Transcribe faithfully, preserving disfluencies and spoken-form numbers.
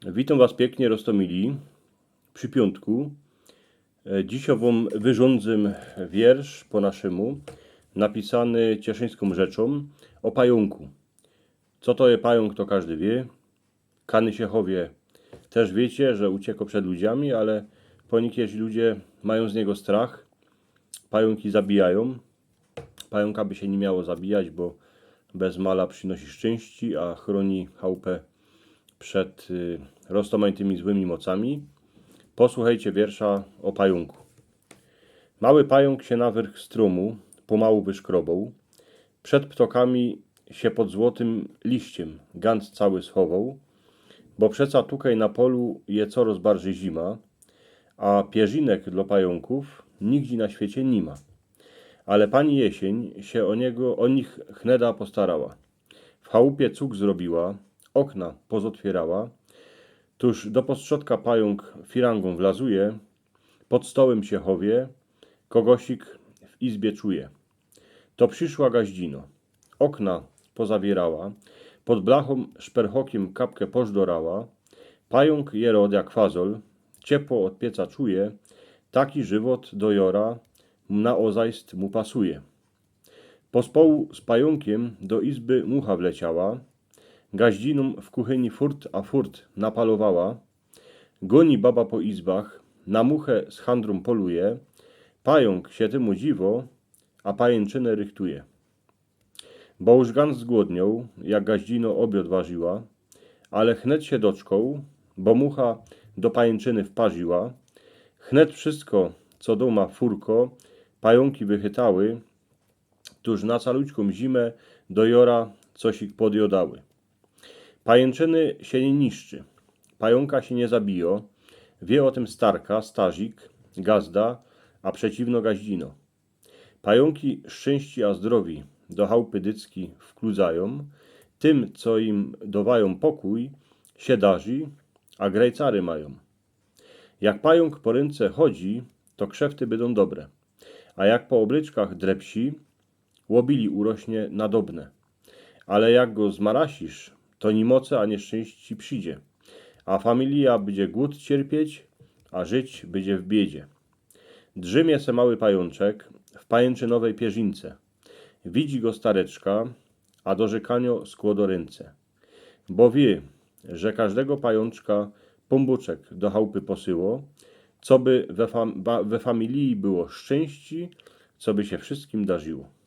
Witōm was piyknie, roztōmili, przi piōntku. E, dzisiej wōm wyrządzym wiersz po naszymu, napisany cieszyńskōm rzeczōm, ô pajōnku. Co to je pajōnk, to kożdy wiy. Kany sie chowie, tyż wiycie, że ucieko przed ludziami, ale pōniykiedy ludzie majōm z niego strach. Pajōnki zabijajōm. Pajōnka by sie niy miało zabijać, bo bez mala przinosisz szczyńści, a chrōni chałpã przed, y, roztōmajtymi złymi mocami. Posłuchejcie wiersza ô pajōnku. Mały pajōnk sie na wyrch strōmu pōmału wyszkroboł. Przed ptokami sie pod złotym liściym gōnc cały schowoł, bo przeca tukej na polu je coroz barżyj zima, a pierzinek dlo pajōnków nigdzie na świecie niy ma. Ale pani Jesień sie ô niego, ô nich chneda postarała. W chałupie cug zrobiła, ôkna pozotwiyrała, tuż do postrzodka pajōnk firangōm wlazuje, pod stołym sie chowie, kogosik w izbie czuje. To prziszła gaździno. Ôkna pozawiyra, pod blachōm szperchokym kapkã pożdorała. Pajōnk je rod jak fazol, ciepło ôd pieca czuje, taki żywot do jora naozajst mu pasuje. Pospołu z pajōnkym do izby mucha wleciała, gaździnōm w kuchyni furt a furt napalowała. Gōni baba po izbach, na muchã z handrōm poluje, pajōnk sie tymu dziwo, a pajynczynã rychtuje. Bo już gōnc zgłodnioł, jak gaździno ôbiod warziła, ale chnet sie doczkoł, bo mucha do pajynczyny wparziła. Chnet wszysko, co dōma furko, pajōnki wychytały, tuż na calućkōm zimã do jora cosik podjodały. Pajynczyny sie niy niszczy, pajōnka sie niy zabijo, wiy ô tym starka, starzik, gazda, a przeciwno gaździno. Pajōnki szczynści a zdrowi do chałpy dycki wkludzajōm, tym, co im dowajōm pokōj, sie darzi, a grejcary majōm. Jak pajōnk po rynce chodzi, to krzefty bydōm dobre, a jak po ôblyczkach drepsi, łobili urośnie na dobne. Ale jak go zmarasisz, to nimoce a nieszczynści przidzie, a familija bydzie głōd cierpieć, a żyć bydzie w biedzie. Drzymie se mały pajōnczek w pajynczynowej pierzince. Widzi go stareczka, a do rzykaniŏ skłŏdŏ rynce. Bo wiy, że kożdego pajōnczka Pōnbōczek do chałpy posyło, coby we fam-, ba-, we familiji było szczynści, coby sie wszyskim darziło.